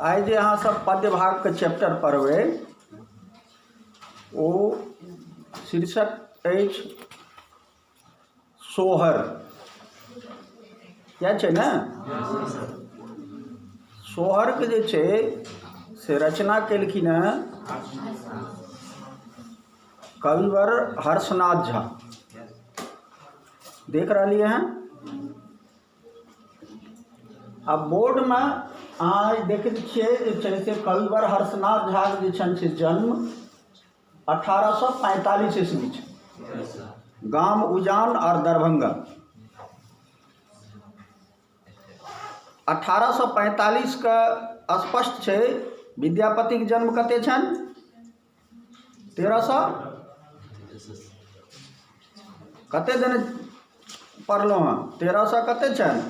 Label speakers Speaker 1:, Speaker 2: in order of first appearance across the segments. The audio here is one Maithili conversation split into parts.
Speaker 1: आइ जे अहाँ सब पद्य भागके चैप्टर पढ़बै ओ शीर्षक अछि सोहर। इएह छै ने? सोहरके जे छै से रचना केलखिन हेँ कविवर हर्षनाथ झा। देख रहलियै हँ। आ बोर्डमे अहाँ देखै छियै जे छै से कविवर हर्षनाथ झाके जे छनि से जन्म 1845 ईस्वी छै, गाम उजान आओर दरभंगा। 1845के स्पष्ट छै विद्यापतिके जन्म कते छनि? 1300 कते दिन पढ़लहुँ हँ? 1300 कते छनि?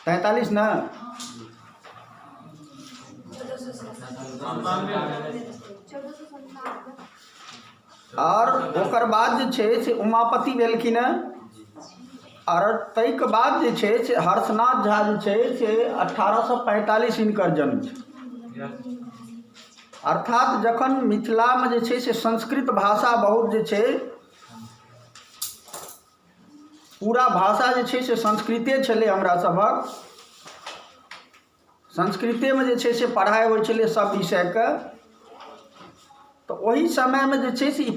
Speaker 1: 43 ने? आओर ओकर बाद जे छै से उमापति भेलखिन हेँ आओर ताहिके बाद जे छै से हर्षनाथ झा जे छै से 1845 हिनकर जन्म छै। अर्थात जखन मिथिलामे जे छै से संस्कृत भाषा बहुत जे छै पूरा भाषा जे छै से संस्कृते छलै, हमरा सभक संस्कृतेमे जे छै से पढ़ाइ होइ छलै सभ विषयके, तऽ ओहि समयमे जे छै से ई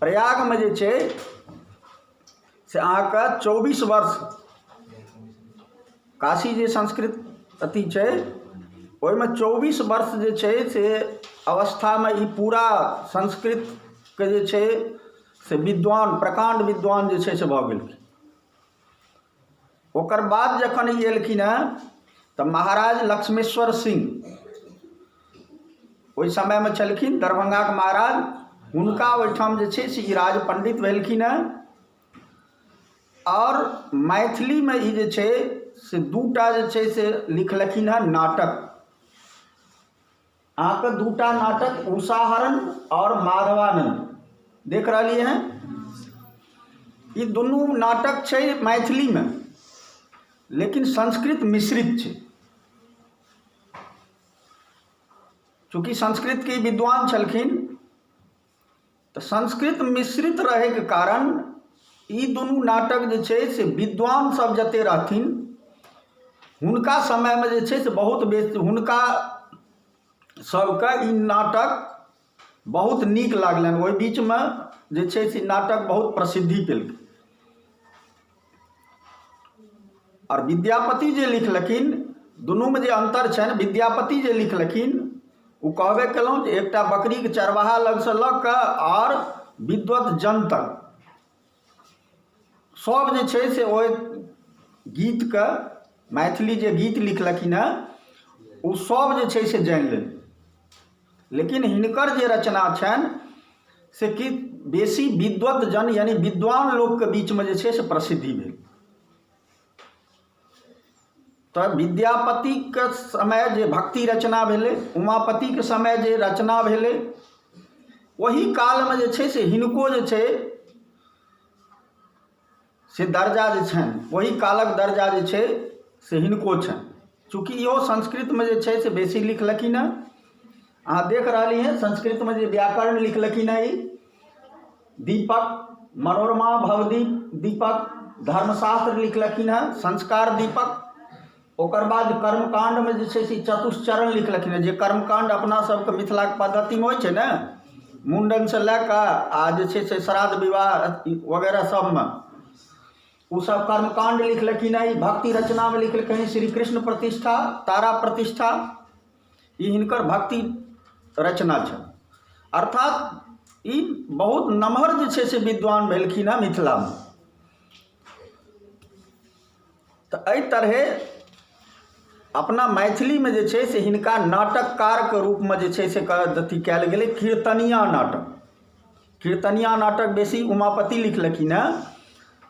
Speaker 1: प्रयागमे जे छै से अहाँके 24 वर्ष काशी जे संस्कृत अथी छै ओहिमे 24 वर्ष जे छै से अवस्थामे ई पूरा संस्कृतके जे छै से विद्वान, प्रकाण्ड विद्वान जे छै से भऽ गेलखिन। ओकर बाद जखन ई एलखिन हेँ तऽ महाराज लक्ष्मेश्वर सिंह ओहि समयमे छलखिन दरभंगाके महाराज, हुनका ओहिठाम जे छै से ई राज पण्डित भेलखिन हेँ आओर मैथिलीमे ई जे छै से दूटा जे छै से लिखलखिन हेँ नाटक। अहाँके दूटा नाटक उषाहरण आओर माधवानन्द देख रहलियै हँ। ई दुनू नाटक छै मैथिलीमे लेकिन संस्कृत मिश्रित छै। चूँकि संस्कृतके ई विद्वान छलखिन तऽ संस्कृत मिश्रित रहैके कारण ई दुनू नाटक जे छै से विद्वान सब जते रहथिन हुनका समयमे जे छै से बहुत बेसी हुनका सबके ई नाटक बहुत नीक लागलनि। ओहि बीचमे जे छै से नाटक बहुत प्रसिद्धि पेलकै। आओर विद्यापति जे लिखलखिन दुनूमे जे अन्तर छनि, विद्यापति जे लिखलखिन ओ कहबे केलहुँ जे एकटा बकरीके चरवाहा लगसँ लऽ कऽ आओर विद्वत जन तक सभ जे छै से ओहि गीतके मैथिली जे गीत लिखलखिन हेँ ओ सभ जे छै से जानि लेलखिन। लेकिन हिनकर जे रचना छनि से कि बेसी विद्वत जन यानि विद्वान लोकके बीचमे जे छै से प्रसिद्धि भेल। तऽ विद्यापतिके समय जे भक्ति रचना भेलै, उमापतिके समय जे रचना भेलै, ओहि कालमे जे छै से हिनको जे छै से दर्जा जे छनि ओहि कालक दर्जा जे छै से हिनको छनि। चूँकि इहो संस्कृतमे जे छै से बेसी लिखलखिन हँ, अहाँ देख रहलियै हँ संस्कृतमे जे व्याकरण लिखलखिन हँ ई दीपक, मनोरमा भवदीप दीपक, धर्मशास्त्र लिखलखिन हँ संस्कार दीपक, ओकर बाद कर्मकाण्डमे जे छै से चतुश्चरण लिखलखिन हँ। जे कर्मकाण्ड अपना सबके मिथिलाके पद्धतिमे होइ छै ने, मुण्डनसँ लए कऽ आ जे छै से श्राद्ध विवाह वगैरह सबमे ओ सब कर्मकाण्ड लिखलखिन हँ। ई भक्ति रचनामे लिखलखिन श्री कृष्ण प्रतिष्ठा, तारा प्रतिष्ठा, ई हिनकर भक्ति रचना छनि। अर्थात ई बहुत नमहर जे छै से विद्वान भेलखिन हँ मिथिलामे। तऽ एहि तरहे अपना मैथिलीमे जे छै से हिनका नाटककारके रूपमे जे छै से अथी कयल गेलै। कीर्तनिया नाटक, कीर्तनिया नाटक बेसी उमापति लिखलखिन हेँ,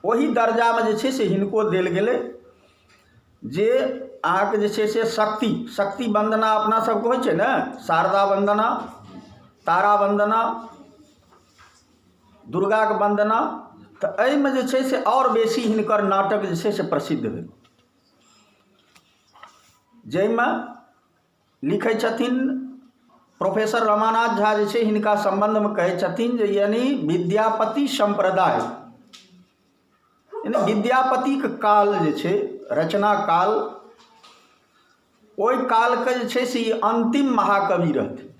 Speaker 1: ओहि दर्जामे जे छै से हिनको देल गेलै। जे अहाँके जे छै से शक्ति, शक्ति वन्दना अपना सबके होइ छै ने, शारदा वन्दना, तारा वन्दना, दुर्गाके वन्दना, तऽ एहिमे जे छै से आओर बेसी हिनकर नाटक जे छै से प्रसिद्ध भेल, जाहिमे लिखै छथिन प्रोफेसर रमानाथ झा जे छै हिनका सम्बन्धमे कहै छथिन जे यानि विद्यापति सम्प्रदाय, यानि विद्यापतिके काल जे छै रचना काल, ओहि कालके जे छै से ई अन्तिम महाकवि रहथिन।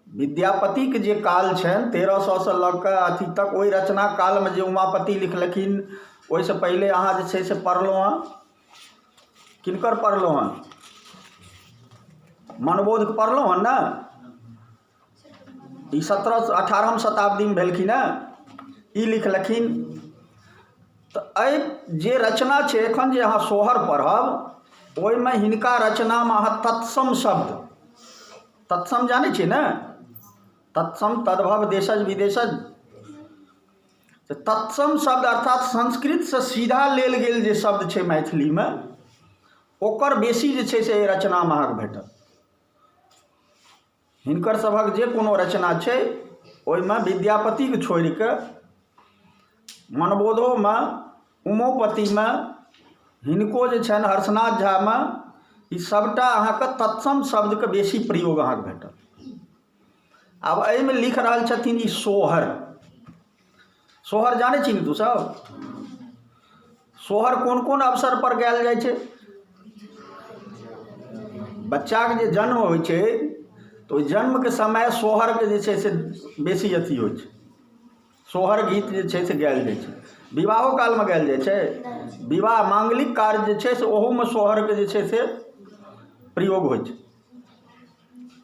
Speaker 1: विद्यापतिके जे काल छनि 1300सँ लऽ कऽ अथी तक, ओहि रचना कालमे जे उमापति लिखलखिन, ओहिसँ पहिले अहाँ जे छै से पढ़लहुँ हँ, किनकर पढ़लहुँ हँ? मनबोधके पढ़लहुँ हँ ने? ई 17 18 शताब्दीमे भेलखिन हँ, ई लिखलखिन। तऽ एहि जे रचना छै, एखन जे अहाँ सोहर पढ़ब, ओहिमे हिनका रचनामे अहाँ तत्सम शब्द, तत्सम जानै छियै ने? तत्सम, तद्भव, देशज, विदेशज। तऽ तत्सम शब्द अर्थात संस्कृतसँ सीधा लेल गेल जे शब्द छै मैथिलीमे, ओकर बेसी जे छै से एहि रचनामे अहाँके भेटत। हिनकर सभक जे कोनो रचना छै ओहिमे विद्यापतिके छोड़ि कऽ मनबोधोमे, उमोपतिमे, हिनको जे छनि हर्षनाथ झामे, ई सभटा अहाँके तत्सम शब्दके बेसी प्रयोग अहाँके भेटत। आब एहिमे लिख रहल छथिन ई सोहर। सोहर जानै छी ने तू सब? सोहर कोन कोन अवसर पर गायल जाइ छै? बच्चाके जे जन्म होइ छै तऽ ओहि जन्मके समय सोहरके जे छै से बेसी अथी होइ छै, सोहर गीत जे छै से गायल जाइ छै। विवाहो कालमे गायल जाइ छै, विवाह माङ्गलिक कार्य जे छै से ओहूमे सोहरके जे छै से प्रयोग होइ छै।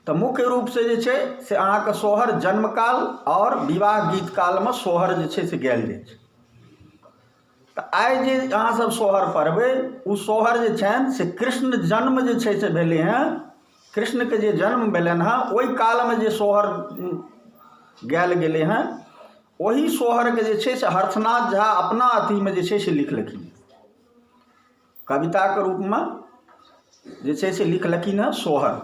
Speaker 1: तऽ मुख्य रूपसँ जे छै से अहाँके सोहर जन्मकाल आओर विवाह गीत कालमे सोहर जे छै से गायल जाइ छै। तऽ आइ जे अहाँसभ सोहर पढ़बै, ओ सोहर जे छनि से कृष्ण जन्म जे छै से भेलै हँ, कृष्णके जे जन्म भेलनि हँ, ओहि कालमे जे सोहर गायल गेलै हँ, ओही सोहरके जे छै से हर्षनाथ झा अपना अथीमे जे छै से लिखलखिन, कविताके रूपमे जे छै से लिखलखिन हँ सोहर।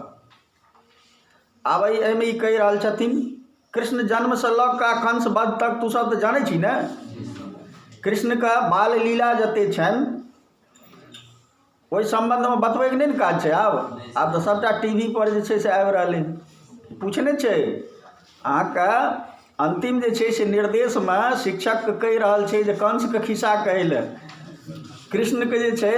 Speaker 1: आब एहिमे ई कहि रहल छथिन कृष्ण जन्मसँ लऽ कऽ कंस वध तक, तू सब तऽ जानै छी ने, कृष्णके बाल लीला जते छनि ओहि सम्बन्धमे बतबैके नहि ने काज छै। आब आब तऽ सभटा टी वी पर जे छै से आबि रहलै, पूछने छै अहाँके। अन्तिम जे छै से निर्देशमे शिक्षकके कहि रहल छै जे कंसके खिस्सा कहै लए, कृष्णके जे छै,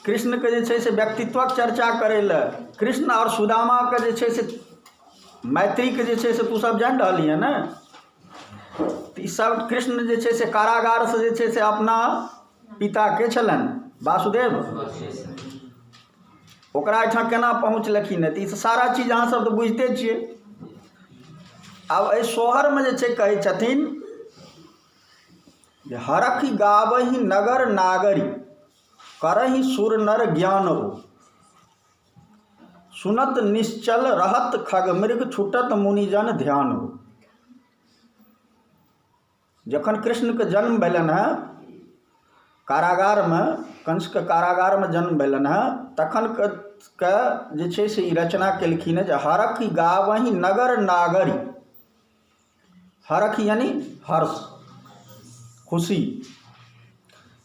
Speaker 1: कृष्णके जे छै से व्यक्तित्वक चर्चा करै लए, कृष्ण आओर सुदामाके जे छै से मैत्रीके जे छै से तू सब जानि रहलियै ने। तऽ ई सब कृष्ण जे छै से कारागारसँ जे छै से अपना पिता के छलनि वासुदेव, ओकरा एहिठाम केना पहुँचलखिन? तऽ ई सारा चीज अहाँ सब तऽ बुझिते छियै। आब एहि सोहरमे जे छै कहै छथिन जे हरखि गाबहि नगर नागरि करहि सुर नर ज्ञान हो, सुनत निश्चल रहत खग मृग छूटत मुनिजन ध्यान हो। जखन कृष्णके जन्म भेलनि हेँ कारागारमे, कंसके कारागारमे जन्म भेलनि हेँ, तखन के जे छै से ई रचना केलखिन हेँ जे हरख गावहि नगर नागरि। हरख यानि हर्ष, खुशी।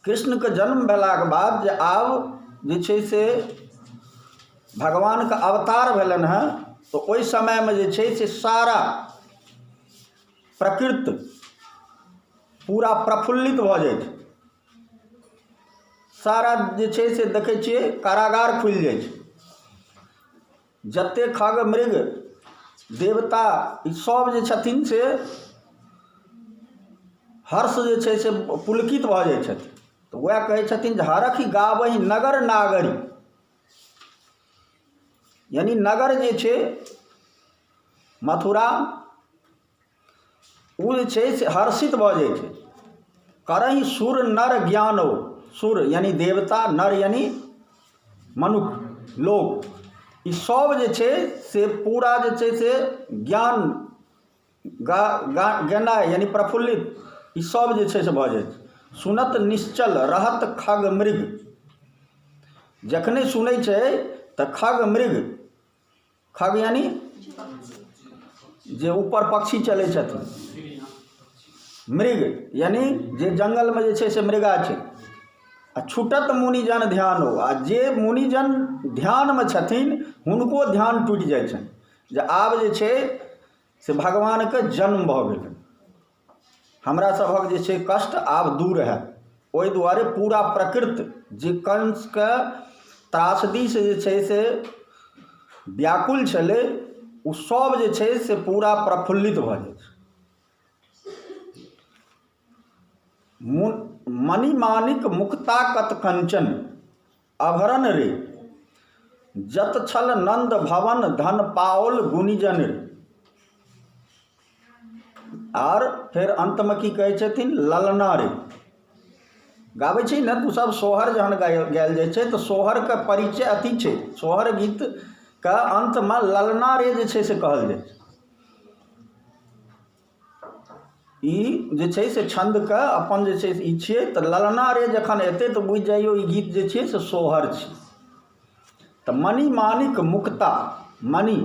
Speaker 1: कृष्णके जन्म भेलाके बाद जे आब जे छै से भगवानके अवतार भेलनि हेँ, तऽ ओहि समयमे जे छै से सारा प्रकृति पूरा प्रफुल्लित भऽ जाइ छै। सारा जे छै से देखै छियै कारागार खुलि जाइ छै, जतेक खग मृग देवता ई सब जे छथिन से हर्ष जे छै से पुलकित भऽ जाइ छथिन। तऽ वएह कहै छथिन जे हरखि गाबहि नगर नागरि, यानि नगर जे छै मथुरा, ओ जे छै से हर्षित भऽ जाइ छै। करहि सुर नर ज्ञान हो, सुर यानि देवता, नर यानि मनुख लोक, ई सब जे छै से पूरा जे छै से ज्ञान गा गा गेनाइ यानि प्रफुल्लित, ई सब जे छै से भऽ जाइ छै। सुनत निश्चल रहत खग मृग, जखने सुनै छै तऽ खग मृग, खग यानि जे ऊपर पक्षी चलै छथिन, मृग यानि जे जङ्गलमे जे छै से मृगा छै आ छूटत मुनिजन ध्यानो आ जे मुनिजन ध्यानमे छथिन हुनको ध्यान टूटि जाइ छनि जे आब जे छै से भगवानके जन्म भऽ गेलनि हमरा सभक जे छै कष्ट आब दूर हैत ओहि दुआरे पूरा प्रकृति जे कंसके त्रासदीसँ जे छै से व्याकुल छलै ओ सभ जे छै से पूरा प्रफुल्लित भऽ जाइ छै मु मणिमानिक मुक्ता कत कंचन आभरण रे जत छल नन्द भवन धन पाओल गुणीजन रे आर फेर अन्तमे की कहै छथिन ललना रे गाबै छी ने तऽ सब सोहर जहन गायल जाइ छै तऽ सोहरके परिचय अथी छै सोहर गीतके अन्तमे ललना रे जे छै से कहल जाइ छै ई जे छै से छन्दके अपन जे छै से ई छियै तऽ ललना रे जखन एतै तऽ बुझि जइयौ ई गीत जे छियै से सोहर छी तऽ मणि माणिक मुक्ता मणि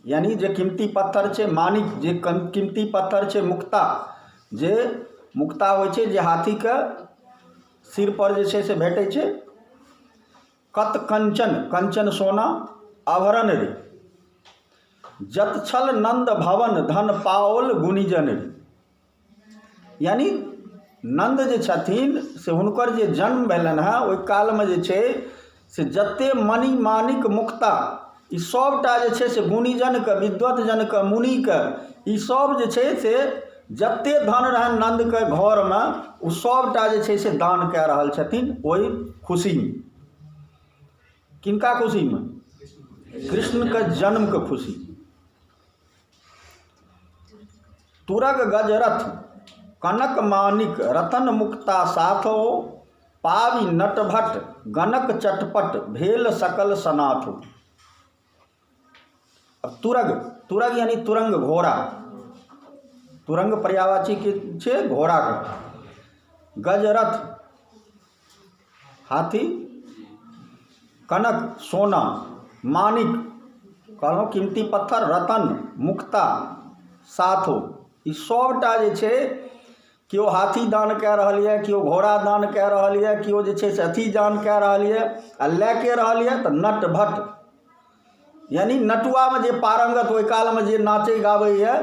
Speaker 1: यानि जे कीमती पत्थर छै माणिक जे कीमती पत्थर छै मुक्ता जे मुक्ता होइ छै जे हाथीके सिरपर जे छै से भेटै छै कत कंचन कंचन सोना आभरण रे जत छल नन्द भवन धन पाओल गुणीजन रे यानि नन्द जे छथिन से हुनकर जे जन्म भेलनि हेँ ओहि कालमे जे छै से जतेक मणि माणिक मुक्ता ई सभटा जे छै से गुणीजनके विद्वतजनके मुनिके ई सभ जे छै से जतेक धन रहनि नन्दके घरमे ओ सभटा जे छै से दान कए रहल छथिन ओहि खुशीमे किनका खुशीमे कृष्णके जन्मके खुशी तुरग गजरथ कनक मानिक रतन मुक्ता साथ हो पावि नटभट गणक चटपट भेल सकल सनाथ हो अब तुरग तुरग यानी तुरंग घोड़ा तुरंग पर्यायवाची के छै घोड़ाके गजरथ हाथी कनक सोना मानिक कहलहुँ कीमती पत्थर रतन मुक्ता साथो ई सभटा जे छै केओ हाथी दान कए रहल यए केओ घोड़ा दान कए रहल यए केओ जे छै से अथी दान कए रहल यए आ लए के रहल यए तऽ नट भट्ट यानि नटुआमे जे पारङ्गत ओहि कालमे जे नाचै गाबैए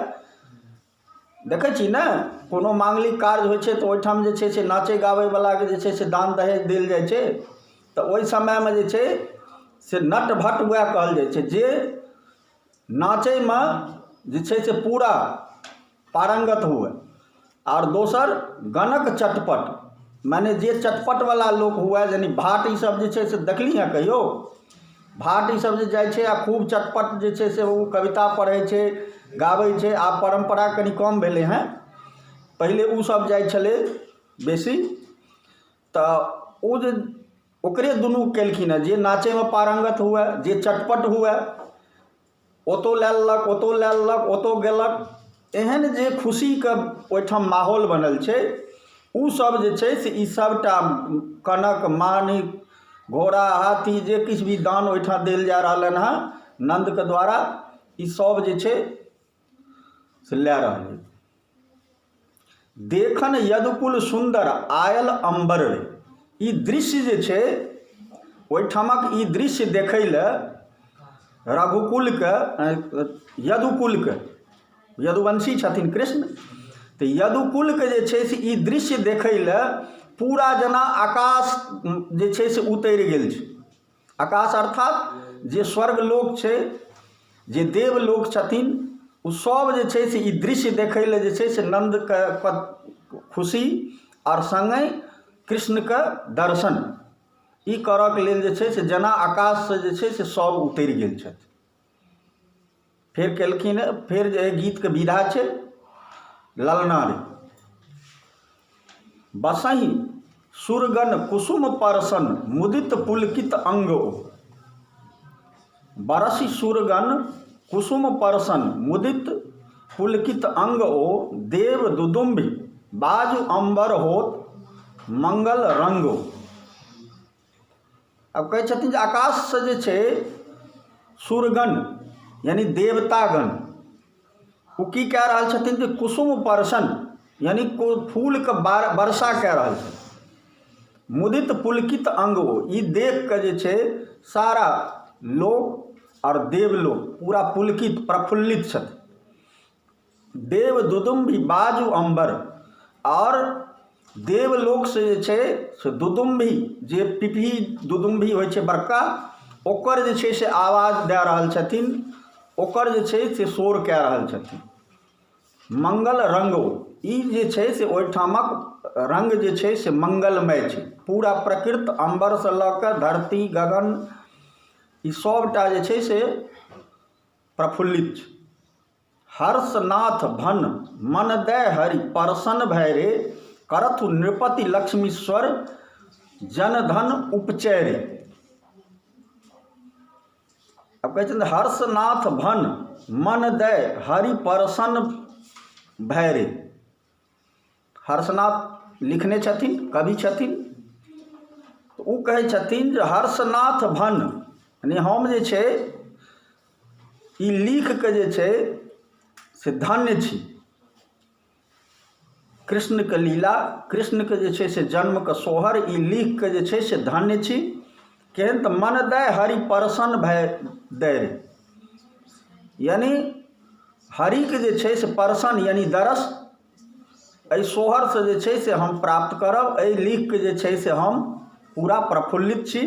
Speaker 1: देखै छी ने कोनो माङ्गलिक कार्य होइ छै तऽ ओहिठाम जे छै से नाचै गाबैवलाके जे छै से दान दहेज देल जाइ छै तऽ ओहि समयमे जे छै से नट भट्ट उएह कहल जाइ छै जे नाचैमे जे छै से पूरा पारङ्गत हुए आओर दोसर गणक चटपट मने जे चटपटवला लोक हुए यानि भाट ईसब जे छै से देखली हँ कहियो भाट ईसब जे जाइ छै आ खूब चटपट जे छै से ओ कविता पढ़ै छै गाबै छै आब परम्परा कनि कम भेलै हँ पहिले ओसब जाइ छलै बेसी तऽ ओ जे ओकरे दुनू केलखिन हँ जे नाचैमे पारङ्गत हुए जे चटपट हुए ओतहु लए लेलक ओतहु लए लेलक ओतहु गेलक एहन जे खुशीके ओहिठाम माहौल बनल छै ओसभ जे छै से ई सभटा कनक मानिक घोड़ा हाथी जे किछु भी दान ओहिठाम देल जा रहलनि हँ नन्दके द्वारा ई सभ जे छै से लए रहल अछि देखन यदुकुल सुन्दर आयल अम्बर रे ई दृश्य जे छै ओहिठामक ई दृश्य देखै लए रघुकुलके यदुकुलके यदुवंशी छथिन कृष्ण तऽ यदुकुलके जे छै से ई दृश्य देखै लए पूरा जेना आकाश जे छै से उतरि गेल छै आकाश अर्थात जे स्वर्ग लोक छै जे देवलोक छथिन ओ सभ जे छै से ई दृश्य देखै लए जे छै से नन्दके खुशी आओर सङ्गहि कृष्णके दर्शन ई करऽके लेल जे छै से जेना आकाशसँ जे छै से सभ उतरि गेल छथि फेर केलखिन फेर जे एहि गीतके विधा छै ललना रे बसहि सुरगण कुसुम परसन मुदित पुलकित अंग ओ बरसि सुरगण कुसुम परसन मुदित पुलकित अंग ओ देव दुदुम्भि बाजु अम्बर होत मंगल रंग ओ आब कहै छथिन जे आकाशसँ जे छै सुरगण यानि देवतागण ओ की कए रहल छथिन जे कुसुम परसन यानि को फूलके वर्षा कए रहल छै। मुदित पुलकित अंग ओ, ई देख कऽ जे छै सारा लोक आओर देवलोक पूरा पुलकित प्रफुल्लित छथि। देव दुदुम्बी बाजू अम्बर, आओर देवलोकसँ जे छै से दुदुम्बी जे पिपही दुदुम्बी होइ छै बड़का, ओकर जे छै से आवाज दए रहल छथिन, ओकर जे छै से शोर कए रहल छथिन। मंगल रंग ओ, ई जे छै से ओहिठामक रंग जे छै से मंगलमय छै। पूरा प्रकृत अम्बरसँ लऽ कऽ धरती गगन ई सभटा जे छै से प्रफुल्लित छै। हर्षनाथ भन मन दय हरि परसन भय रे, करथु नृपति लक्ष्मीश्वर जन धन उपचय रे। आब कहै छथिन हर्षनाथ भन मन दय हरि परसन भय रे। हर्षनाथ लिखने छथिन, कवि छथिन, तऽ ओ कहै छथिन जे हर्षनाथ भन यानि हम जे छै ई लिख कऽ जे छै से धन्य छी। कृष्णके लीला, कृष्णके जे छै से जन्मके सोहर ई लिख कऽ जे छै से धन्य छी। केहन तऽ मन दय हरि परसन भय दय रे, यानि हरिके जे छै से परसन यानि दरस एहि सोहरसँ जे छै से हम प्राप्त करब। एहि लिखके जे छै से हम पूरा प्रफुल्लित छी।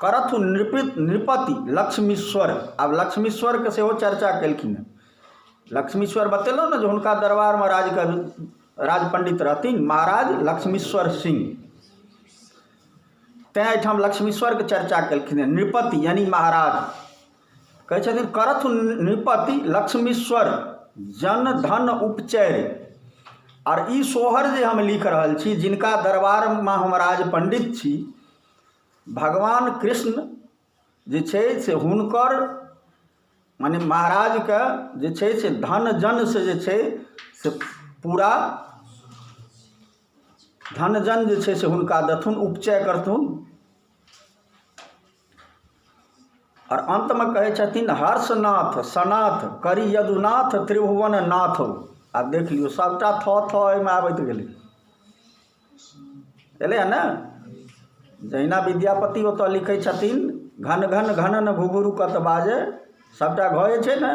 Speaker 1: करथु नृपति लक्ष्मीश्वर, आब लक्ष्मीश्वरके सेहो चर्चा केलखिन हेँ। लक्ष्मीश्वर बतेलहुँ ने जे हुनका दरबारमे राज पंडित रहथिन महाराज लक्ष्मीश्वर सिंह, तैँ एहिठाम लक्ष्मीश्वरके चर्चा केलखिन हेँ। नृपति यानि महाराज कहै छथिन करथु नृपति लक्ष्मीश्वर जन धन उपचय। आर ई सोहर जे हम लिख रहल छी, जिनका दरबारमे हम राज पंडित छी, भगवान कृष्ण जे छै से हुनकर माने महाराजके जे छै से धन जनसँ जे छै से पूरा धन जन जे छै से हुनका देथुन, उपचय करथुन। आओर अन्तमे कहै छथिन हर्षनाथ सनाथ करी यदुनाथ त्रिभुवन नाथ। आब देख लियौ सभटा थ थ एहिमे आबैत गेलै, एलै हँ ने। जहिना विद्यापति ओतऽ लिखै छथिन घन घन घनन घुघुरु कत बाजे, सभटा घ जे छै ने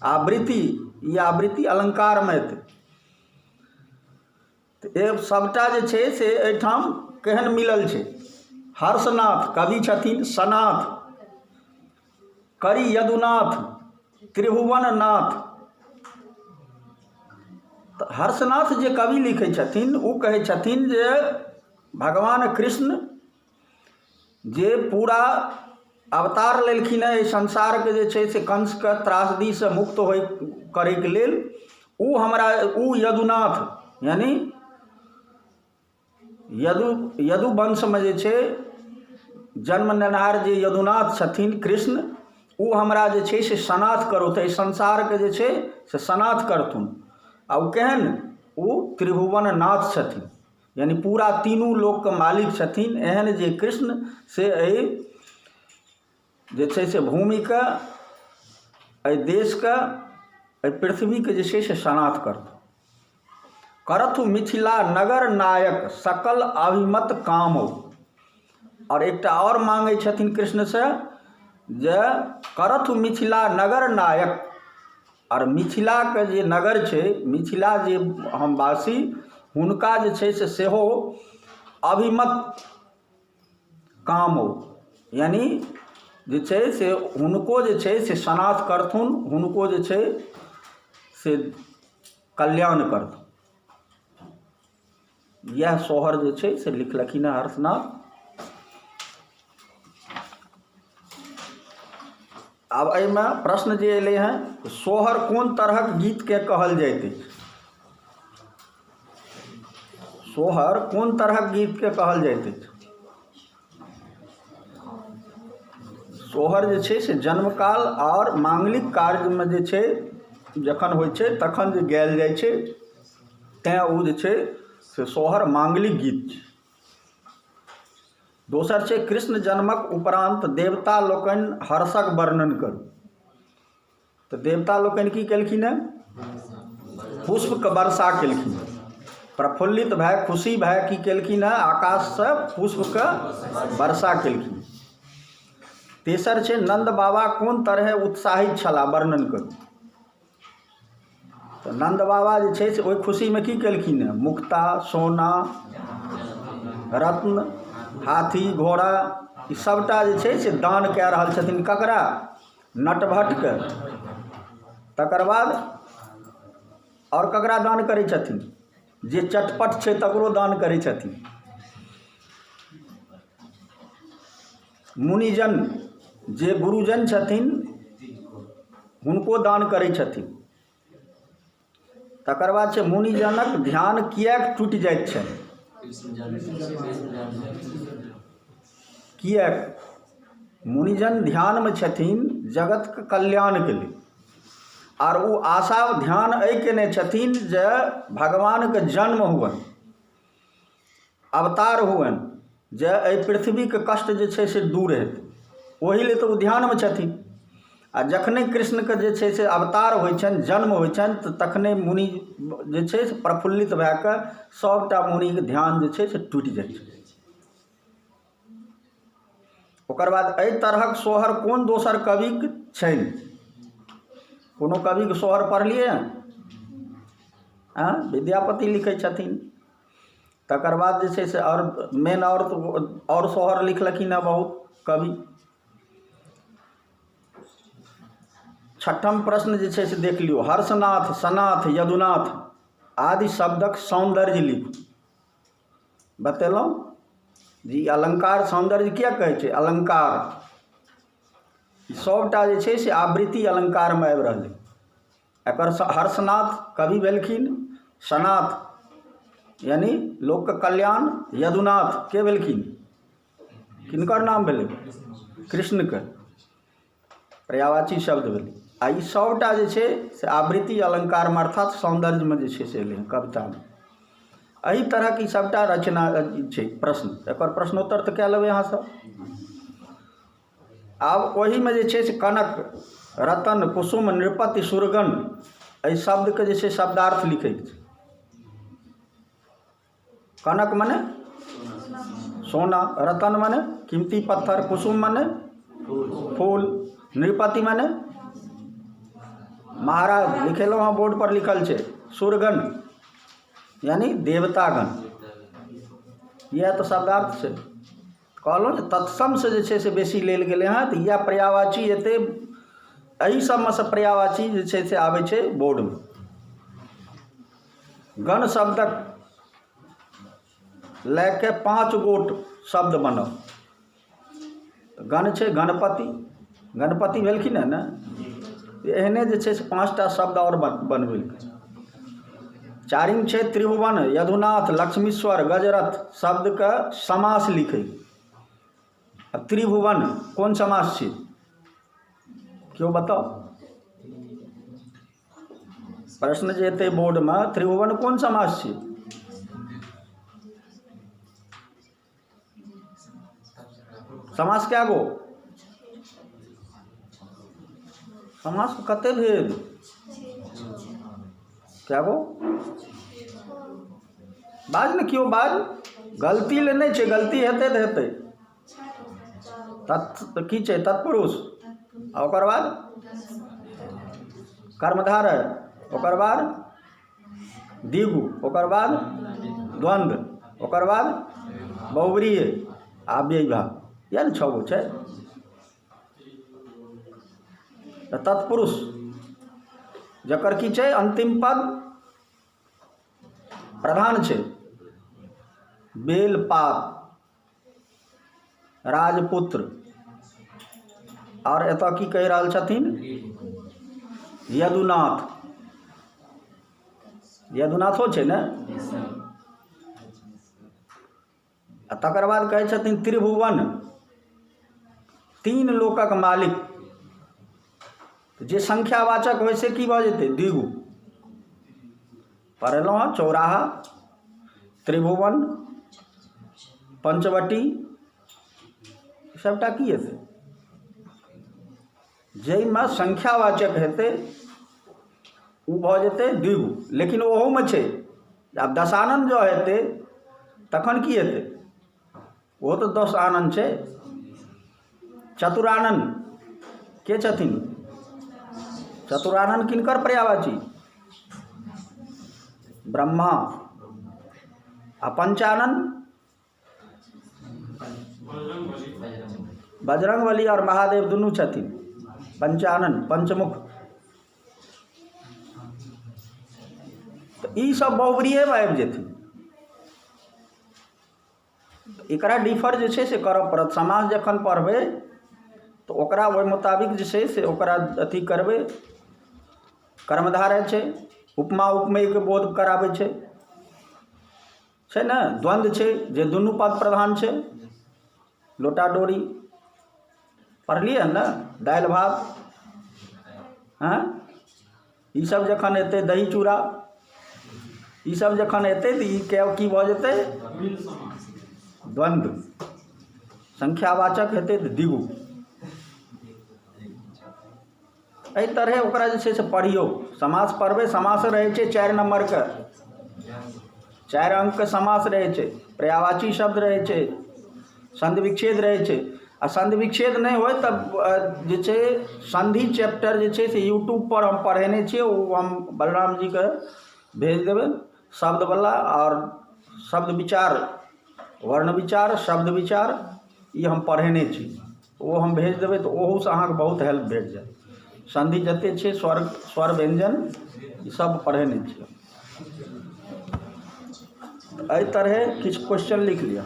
Speaker 1: आवृत्ति, ई आवृत्ति अलङ्कारमे एतै। तऽ एक सभटा जे छै से एहिठाम केहन मिलल छै। हर्षनाथ कवि छथिन, सनाथ करी यदुनाथ त्रिभुवन नाथ। तऽ हर्षनाथ जे कवि लिखै छथिन ओ कहै छथिन जे भगवान कृष्ण जे पूरा अवतार लेलखिन हेँ एहि संसारके जे छै से कंसके त्रासदीसँ मुक्त होइ करैके लेल, ओ हमरा ओ यदुनाथ यानि यदुवंशमे जे छै जन्म लेनिहार जे यदुनाथ छथिन कृष्ण, ओ हमरा जे छै से सनाथ करौथ, एहि संसारके जे छै से सनाथ करथुन। आ ओ केहन, ओ त्रिभुवन नाथ छथिन, यानि पूरा तीनू लोकके मालिक छथिन। एहन जे कृष्ण से एहि जे छै से भूमिके, एहि देशके, एहि पृथ्वीके जे छै से सनाथ करथु। करथु मिथिला नगर नायक सकल अभिमत काम। आओर एकटा आओर मांगै छथिन कृष्णसँ जे करथु मिथिला नगर नायक, आओर मिथिलाके जे नगर छै, मिथिला जे हम वासी, हुनका जे छै से सेहो अभिमत काम हो, यानि जे छै से हुनको जे छै से सनाथ करथुन, हुनको जे छै से कल्याण करथुन। इएह सोहर जे छै से लिखलखिन हँ हर्षनाथ। आब एहिमे प्रश्न जे एलै हँ, सोहर कोन तरहक गीतके कहल जाइत अछि? सोहर कोन तरहक गीतके कहल जाइत अछि? सोहर जे छै से जन्मकाल आओर माङ्गलिक कार्यमे जे छै जखन होइ छै तखन जे गायल जाइ छै, तैँ ओ जे छै से सोहर माङ्गलिक गीत छै। दोसर छै कृष्ण जन्मक उपरान्त देवता लोकनि हर्षक वर्णन करू। तऽ देवता लोकनि की केलखिन हेँ? पुष्पके वर्षा केलखिन। प्रफुल्लित भए खुशी भए की केलखिन हेँ आकाशसँ पुष्पके वर्षा केलखिन। तेसर छै नन्द बाबा कोन तरहे उत्साहित छलाह वर्णन करू। तऽ नन्द बाबा जे छै से ओहि खुशीमे की केलखिन हेँ मुक्ता सोना रत्न हाथी घोड़ा ई सभटा जे छै से दान कए रहल छथिन ककरा नटभटके। तकर बाद आओर ककरा दान करै छथिन जे चटपट छै तकरो दान करै छथिन। मुनिजन जे गुरुजन छथिन हुनको दान करै छथिन। तकर बाद छै मुनिजनक ध्यान किएक टूटि जाइत छनि? किएक? मुनिजन ध्यानमे छथिन जगतके कल्याणके लेल, आर ओ आशा ध्यान एहि केने छथिन जे भगवानके जन्म हुअनि, अवतार हुअनि, जे एहि पृथ्वीके कष्ट जे छै से दूर हेतै, ओहि लेल तऽ ओ ध्यानमे छथिन। आ जखने कृष्णके जे छै से अवतार होइ छनि, जन्म होइ छनि, तऽ तखने मुनि जे छै से प्रफुल्लित भए कऽ सभटा मुनिके ध्यान जे छै से टूटि जाइ छै। ओकर बाद एहि तरहक सोहर कोन दोसर कविक छनि? कोनो कविके सोहर पढ़लियै हँ? आँय, विद्यापति लिखै छथिन। तकर बाद जे छै से आओर मेन आओर सोहर लिखलखिन हँ बहुत कवि। छठम प्रश्न जे छै से देख लियौ, हर्षनाथ, सनाथ, यदुनाथ आदि शब्दक सौन्दर्य लिखू। बतेलहुँ जे ई अलङ्कार सौन्दर्य किएक कहै छै अलङ्कार, सभटा जे छै से आवृत्ति अलङ्कारमे आबि रहलै। एकर हर्षनाथ कवि भेलखिन, सनाथ यानि लोकके कल्याण, यदुनाथ के भेलखिन, किनकर नाम भेलै? कृष्णके, पर्यायवाची शब्द भेलै। आ ई सभटा जे छै से आवृत्ति अलङ्कारमे अर्थात सौन्दर्यमे जे छै से एलै हँ कवितामे। एहि तरहक ई सभटा रचना छै प्रश्न, एकर प्रश्नोत्तर तऽ कए लेबै अहाँसभ। आब ओहिमे जे छै से कनक, रतन, कुसुम, नृपति, सुरगण एहि शब्दके जे छै शब्दार्थ लिखैके छै। कनक मने सोना, रतन मने कीमती पत्थर, कुसुम मने फूल, नृपति मने महाराज, लिखेलहुँ हँ बोर्ड पर लिखल छै, सुरगण यानी देवतागण, इएह तऽ शब्दार्थ छै। कहलहुँ जे तत्समसँ जे छै से बेसी लेल गेलै हँ, तऽ इएह पर्यायवाची एतै, एहि सबमे सँ पर्यायवाची जे छै से आबै छै बोर्डमे। गण शब्दक लए के 5 गोट शब्द बनाउ। गण छै गणपति, गणपति भेलखिन हँ ने, एहने जे छै से 5टा शब्द आओर बनबै। चारिम छै त्रिभुवन, यदुनाथ, लक्ष्मीश्वर, गजरथ शब्दके समास लिखै। आ त्रिभुवन कोन समास छै केओ बताउ? प्रश्न जे एतै बोर्डमे, त्रिभुवन कोन समास छै? समास कए गो? समास कते भेल? कए गो? बाज ने केओ बाज, गलती ले नहि छै, गलती हेतै तऽ हेतै। तत् की छै? तत्पुरुष, आ ओकर बाद कर्मधारय, ओकर बाद द्विगु, ओकर बाद द्वन्द्व, ओकर बाद बहुव्रीहि आ अव्ययीभाव, इएह ने 6 गो छै। तऽ तत्पुरुष जकर की छै अन्तिम पद प्रधान छै, बेलपात, राजपुत्र, आओर एतऽ की कहि रहल छथिन? यदुनाथ, यदुनाथो छै ने। आ तकर बाद कहै छथिन त्रिभुवन, 3 लोकक मालिक, जे संख्यावाचक होइ से की भऽ जेतै? द्विगु। पढ़ेलहुँ हँ चौराहा, त्रिभुवन, पंचवटी, सबटा की हेतै? जाहिमे संख्यावाचक हेतै ओ भऽ जेतै द्विगु। लेकिन ओहोमे छै आब दशानन जँ हेतै तखन की हेतै? ओहो तऽ 10 आनन छै। चतुरानन के छथिन? चतुरानन किनकर पर्यायवाची? ब्रह्मा। आ पंचानन? बजरंगबली आओर महादेव दुनू छथिन पंचानन, पंचमुख। तऽ ई सब बहुव्रीहिमे आबि जेथिन। एकरा डिफर जे छै से करऽ पड़त। समास जखन पढ़बै तऽ ओकरा ओहि मोताबिक जे छै से ओकरा अथी करबै। कर्मधारय छै, उपमा उपमेयके बोध कराबै छै, छै ने? द्वन्द्व छै जे दुनू पद प्रधान छै। लोटा डोरी पढ़लियै हन ने? दालि भात, हँ, ईसब जखन एतै, दही चूड़ा, ईसब जखन एतै तऽ ई के की भऽ जेतै? द्वन्द्व। संख्यावाचक हेतै तऽ द्विगु। एहि तरहे ओकरा जे छै से पढ़ियौ। समास पढ़बै, समास रहै छै 4 नम्बरके, 4 अंकके समास रहै छै। पर्यायवाची शब्द रहै छै, संधि विच्छेद रहै छै। आ संधि विच्छेद नहि होय तब जे छै संधि चैप्टर जे छै से यूट्यूब पर हम पढ़ेने छियै, ओ हम बलराम जीके भेज देबै शब्दवला। आओर शब्द विचार, वर्ण विचार, शब्द विचार, ई हम पढ़ेने छी, ओ हम भेज देबै तऽ ओहूसँ अहाँके बहुत हेल्प भेट जायत। संधि जते छै, स्वर, स्वर व्यञ्जन, ई सब पढ़ेने छियै। एहि तरहे किछु क्वेश्चन लिख लिअ।